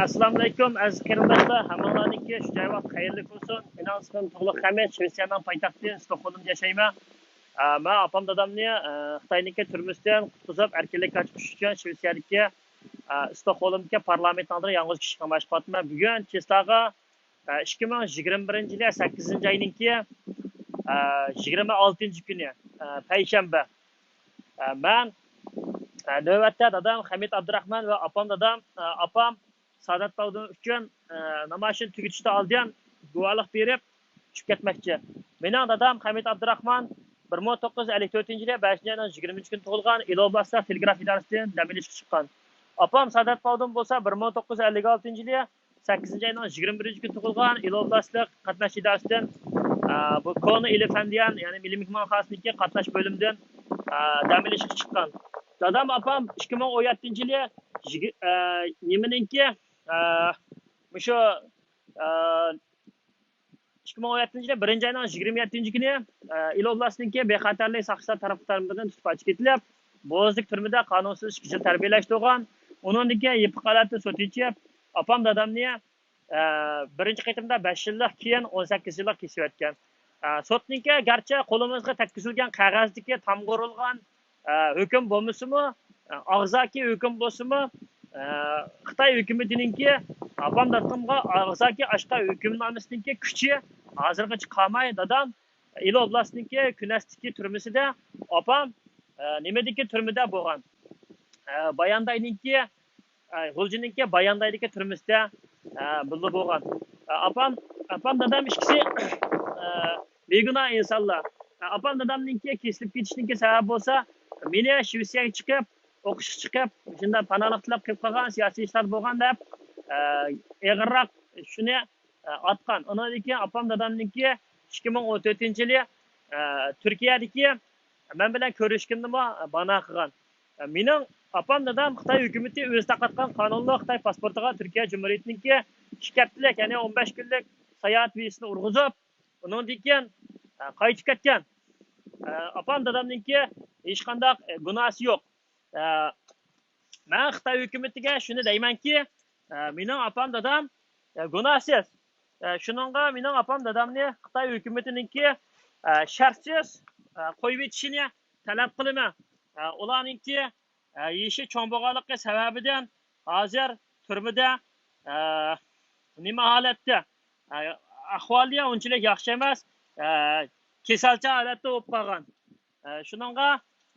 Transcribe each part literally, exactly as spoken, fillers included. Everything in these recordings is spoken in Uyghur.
ئەسسالامۇئەلەيكۇم، ئەزىز قېرىنداشلار، ھەممىڭلارنىڭكى شۇ جاي ۋاقىت خەيرلىك بولسۇن. مېنىڭ ئىسمىم تۇغلۇق خەمىت، شىۋېتسىيەنىڭ پايتەختى ستوكھولمدا ياشايمەن. ئە، مەن ئاپام دادامنى، ئە، خىتاينىڭكى تۈرمىسىدىن قۇتقۇزۇپ، ئەركىنلىككە چىقىش ئۈچۈن شىۋېتسىيەدىكى، ئە، ستوكھولمدىكى پارلامېنتنىڭ ئالدىدا يالغۇز كىشىلىك نامايىش قىلىۋاتىمەن. بۈگۈن چىسلاغا، ئە، ئىككى مىڭ يىگىرمە بىرىنچى يىلى سەككىزىنچى ئاينىڭكى، ئە، يىگىرمە ئالتىنچى كۈنى، ئە، پەيشەنبە. ئە، مەن، ئە، نۆۋەتتە دادام خەمىت ئابدۇراخمان ۋە ئاپام دادام، ئە، ئاپام سادات باۋدۇن ئۈچۈن، ئە، نامايىشنى تۈگىتىشتىن ئالدىن گۇۋاھلىق بېرىپ چۈشۈپ كەتمەكچى. مېنىڭ دادام خەمىت ئابدۇراخمان بىر مىڭ توققۇز يۈز ئەللىك تۆتىنچى يىلى بەشىنچى ئاينىڭ يىگىرمىنچى كۈنى تۇغۇلغان، ئىلى ئوبلاستلىق تېلېگراف ئىدارىسىدىن دەم ئېلىشقا چىققان. ئاپام سادات باۋدۇن بولسا بىر مىڭ توققۇز يۈز ئەللىك ئالتىنچى يىلى سەككىزىنچى ئاينىڭ يىگىرمە بىرىنچى كۈنى تۇغۇلغان، ئىلى ئوبلاستلىق قاتناش ئىدارىسىدىن، ئە، بۇ كونا ئېلىفەندىيەن، يەنى مىللىي مېھمانخانىسىدىكى قاتناش بۆلۈمىدىن، ئە، دەم ئېلىشقا چىققان. دادام، ئاپام ئىككى مىڭ ئون يەتتىنچى يىلى يىگىر-، ئە، نېمىنىڭكى، ئە، مۇشۇ، ئە، ئىككى مىڭ ئون يەتتىنچى يىلى بىرىنچى ئاينىڭ يىگىرمە يەتتىنچى كۈنى، ئە، ئىلى ئوبلاستنىڭكى بىخەتەرلىك ساقچىلار تەرەپ قاتارمىدىن تۇتۇپ ئاچىقىپ كېتىلىپ، بوغازدىكى تۈرمىدە قانۇنسىز ئىككى يىل تەربىيەلەشتۈرگەن. ئۇنىڭدىن كېيىن يېپىق ھالەتتە سوت ئېچىپ، ئاپام دادامنى، ئە، بىرىنچى قېتىمدا بەش يىللىق، كېيىن ئون سەككىز يىللىق كېسىۋەتكەن. ئە، سوتنىڭكى گەرچە قولىمىزغا تەگكۈزۈلگەن قەغەزدىكى تامغا ئۇرۇلغان، ئە، ھۆكۈم بولمىسىمۇ، ئە، ئاغزاكى ھۆكۈم بولسىمۇ، ئە، خىتاي ھۆكۈمىتىنىڭكى ئاپام دادامغا ئاغزاكى ئاشقا ھۆكۈمنامىسىنىڭكى كۈچى ھازىرغىچە قالماي، دادام ئىلى ئوبلاستنىڭكى كۈنەستىكى تۈرمىسىدە، ئاپام، ئە، نېمىدىكى تۈرمىدە بولغان. ئە، بايانداينىڭكى، ئە، غۇلجىنىڭكى باياندايدىكى تۈرمىسىدە، ئە، بىللە بولغان. ئە، ئاپام، ئاپام دادام ئىككىسى، ئە، بىگۇناھ ئىنسانلار. ئە، ئاپام دادامنىڭكى كېسىلىپ كېتىشنىڭكى سەۋەبى بولسا، مېنى شىۋېتسىيەگە چىقىپ، ئوقۇشقا چىقىپ، شۇنداق پاناھلىق تىلەپ قېلىپ قالغان سىياسىي ئىشلار بولغان دەپ، ئە، ئېغىرراق شۇنى ئاتقان. ئۇنىڭدىن كېيىن ئاپام دادامنىڭكى ئىككى مىڭ ئون تۆتىنچى يىلى، ئە، تۈركىيەدىكى مەن بىلەن كۆرۈشكىنىمۇ بانا قىلغان. ئە، مېنىڭ ئاپام دادام خىتاي ھۆكۈمىتى ئۆزى تارقاتقان قانۇنلۇق خىتاي پاسپورتىغا تۈركىيە جۇمھۇرىيىتىنىڭكى ئىككى ھەپتىلىك، يەنى ئون بەش كۈنلۈك ساياھەت ۋىزىسىنى ئۇرغۇزۇپ، ئۇنىڭدىن كېيىن، ئە، قايتىپ كەتكەن. ئە، ئاپام دادامنىڭكى ھېچقانداق، ئە، گۇناھسى يوق. ئە، مەن خىتاي ھۆكۈمىتىگە شۇنى دەيمەنكى، ئە، مېنىڭ ئاپام دادام، ئە، گۇناھسىز. ئە، شۇنىڭغا مېنىڭ ئاپام دادامنى خىتاي ھۆكۈمىتىنىڭكى، ئە، شەرتسىز، ئە، قويۇۋېتىشىنى تەلەپ قىلىمەن. ئە، ئۇلارنىڭكى، ئە، يېشى چوڭ بولغانلىقى سەۋەبىدىن ھازىر تۈرمىدە، ئە، نېمە ھالەتتە؟ ئە، ئەھۋالى ئۇنچىلىك ياخشى ئەمەس. ئە، كېسەلچان ھالەتتە بولۇپ قالغان. ئە، شۇنىڭغا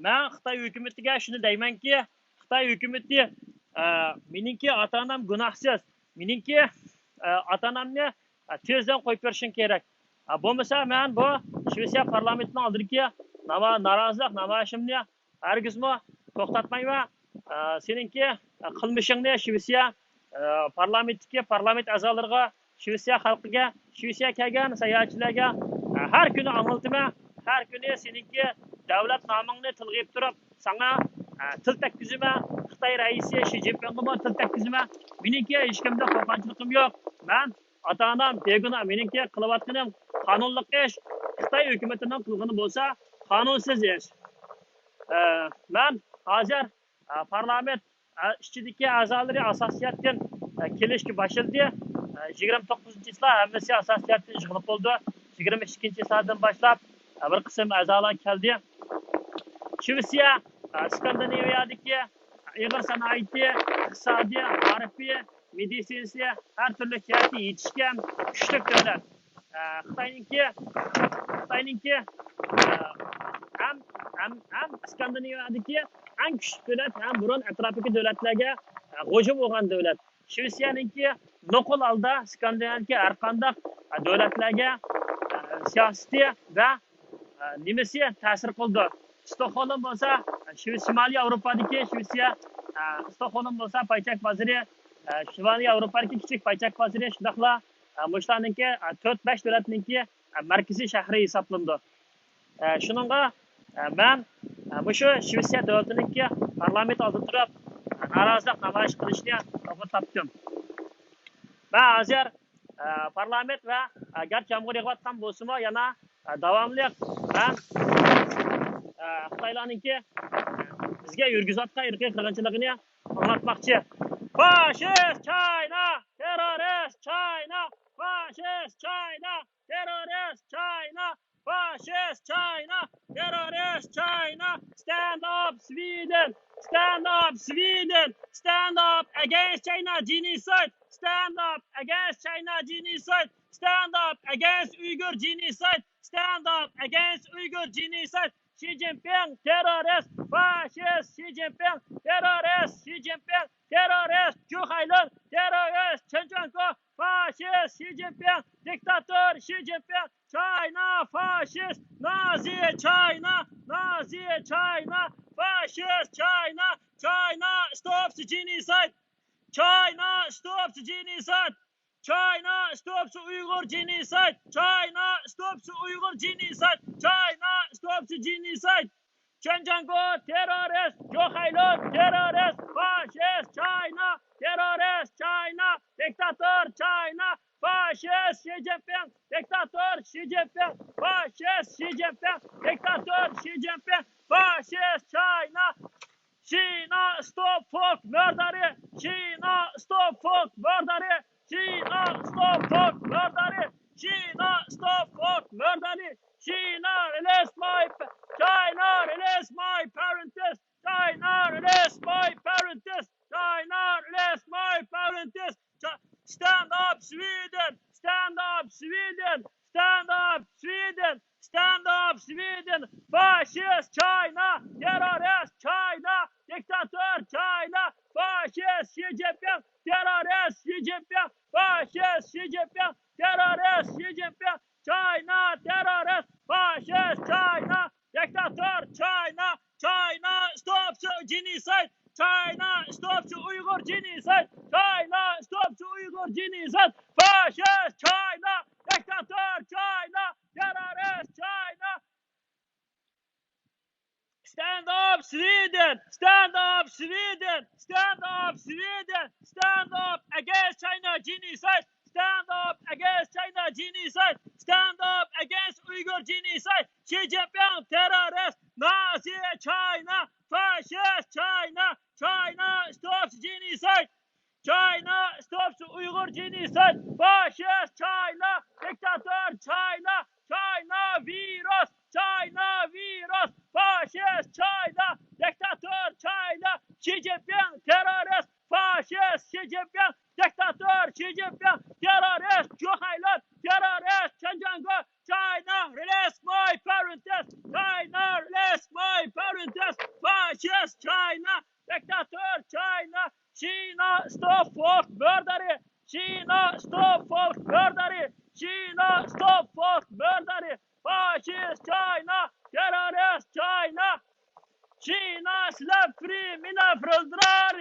مەن خىتاي ھۆكۈمىتىگە شۇنى دەيمەنكى، خىتاي ھۆكۈمىتى، ئە، مېنىڭكى ئاتا-ئانام گۇناھسىز. مېنىڭكى، ئە، ئاتا-ئانامنى، ئە، تېزدىن قويۇپ بېرىشىڭ كېرەك. ئە، بولمىسا مەن بۇ شىۋېتسىيە پارلامېنتىنىڭ ئالدىدىكى ناما-، نارازىلىق نامايىشىمنى ھەرگىزمۇ توختاتمايمەن. ئە، سېنىڭكى، ئە، قىلمىشىڭنى شىۋېتسىيە، ئە، پارلامېنتتىكى پارلامېنت ئەزالىرىغا، شىۋېتسىيە خەلقىگە، شىۋېتسىيە كەلگەن ساياھەتچىلەرگە، ئە، ھەر كۈنى ئاڭلىتىمەن. ھەر كۈنى سېنىڭكى دۆلەت نامىڭنى تىلغا ئېلىپ تۇرۇپ، ساڭا، ئە، تىل تەگكۈزىمەن. خىتاي رەئىسى شى جىنپىڭغىمۇ تىل تەگكۈزىمەن. مېنىڭكى ھېچكىمدىن قورقۇنچلۇقۇم يوق. مەن ئاتا-ئانام بىگۇناھ، مېنىڭكى قىلىۋاتقىنىم قانۇنلۇق ئىش. خىتاي ھۆكۈمىتىنىڭ قىلغىنى بولسا قانۇنسىز ئىش. ئە، مەن ھازىر، ئە، پارلامېنت، ئە، ئىچىدىكى ئەزالىرى ئاساسىي جەھەتتىن، ئە، كېلىشكە باشلىدى. ئە، يىگىرمە توققۇزىنچى چىسلا ھەممىسى ئاساسىي جەھەتتىن يىغىلىپ بولدى. يىگىرمە ئىككىنچى چىسلادىن باشلاپ، ئە، بىر قىسىم ئەزالار كەلدى. شىۋېتسىيە، ئە، ئىسكاندىناۋىيەدىكى ئېغىر سانائىتى، ئىقتىسادىي، مائارىپى، مېدىتسىنىسى، ھەر تۈرلۈك جەھەتتە يېتىشكەن كۈچلۈك دۆلەت. ئە، خىتاينىڭكى، خىتاينىڭكى، ئە، ھەم، ھەم، ھەم ئىسكاندىناۋىيەدىكى ئەڭ كۈچلۈك دۆلەت ھەم بۇرۇن ئەتراپىدىكى دۆلەتلەرگە، ئە، غۇژۇم بولغان دۆلەت. شىۋېتسىيەنىڭكى نوقۇل ھالدا ئىسكاندىناۋىيەدىكى ھەر قانداق، ئە، دۆلەتلەرگە، ئە، سىياسىتى ۋە، ئە، نېمىسى تەسىر قىلىدۇ. ستوكھولم بولسا، شىۋ-، شىمالىي ياۋروپادىكى شىۋېتسىيە، ئە، ستوكھولم بولسا پايچەك بازىرى، ئە، شىمالىي ياۋروپادىكى كىچىك پايچەك بازىرى، شۇنداقلا، ئە، مۇشۇلارنىڭكى، ئە، تۆت، بەش دۆلەتنىڭكى، ئە، مەركىزىي شەھىرى ھېسابلىنىدۇ. ئە، شۇنىڭغا، ئە، مەن، ئە، مۇشۇ شىۋېتسىيە دۆلىتىنىڭكى پارلامېنت ئالدىدا تۇرۇپ، ئە، نارازىلىق نامايىش قىلىشنى توغرا تاپتىم. مەن ھازىر، ئە، پارلامېنت ۋە، ئە، گەرچە يامغۇر يېغىۋاتقان بولسىمۇ، يەنە، ئە، داۋاملىق مەن، ئە، خىتايلارنىڭكى، ئە، بىزگە يۈرگۈزۈۋاتقان ئىرقىي قىرغىنچىلىقىنى ئاڭلاتماقچى. Fascist China, terrorist China, fascist China, terrorist China, fascist China, terrorist China. Stand up Sweden, stand up Sweden, stand up against China genocide, stand up against China genocide, stand up against Uyghur genocide, stand up against Uyghur genocide. Xi Jinping terrorist, fascist Xi Jinping terrorist, Xi Jinping terrorist, Zhu Hailun terrorist, Chen Quangu fascist Xi Jinping, diktator Xi Jinping, China fascist, Nazi China, Nazi China, fascist China. China stops genocide. China stops genocide. China stops Uyghur genocide. China stops Uyghur genocide. China stops genocide. Chen Quangu terrorist, Zhu Hailun terrorist, fascist China, terrorist China, diktator China, fascist Xi Jinping, diktator Xi Jinping, fascist Xi Jinping, diktator Xi Jinping, fascist China. China stop folk murderer. China stop folk murderer. China stop folk murderer. China stop folk murderer. China release my pa- China release my parents. China release my parents. China release my parents. Ch- Stand up Sweden. Stand up Sweden. Stand up Sweden. Stand up Sweden. Fascist China, terrorist China, diktator China, fascist Xi Jinping, terrorist Xi Jinping, fascist Xi Jinping, terrorist Xi Jinping, China terrorist, fascist China, diktator China. China stops genocide. China stops Uyghur genocide. China stops Uyghur genocide. Fascist China, diktator China, terrorist China. Stand up Sweden! Stand up Sweden! Stand up Sweden! Stand up against China genocide! Stand up against China genocide! Stand up against Uyghur genocide! Xi Jinping terrorist! Nazi China! Fascist China! China stops genocide! China stops Uyghur genocide! Fascist China! Dictator China! China virus! China virus! Fascist China! Dictator China! Xi Jinping terrorist! Fascist Xi Jinping! Dictator Xi Jinping! Terrorist Joe Biden! Terrorist Chen Quangu! China, release my parents! China, release my parents! Fascist China! Dictator China! China, stop folk murder! China, stop folk murder! China, stop folk murder! Fascist China! Terrorist China! China, slap free mina frozdrar!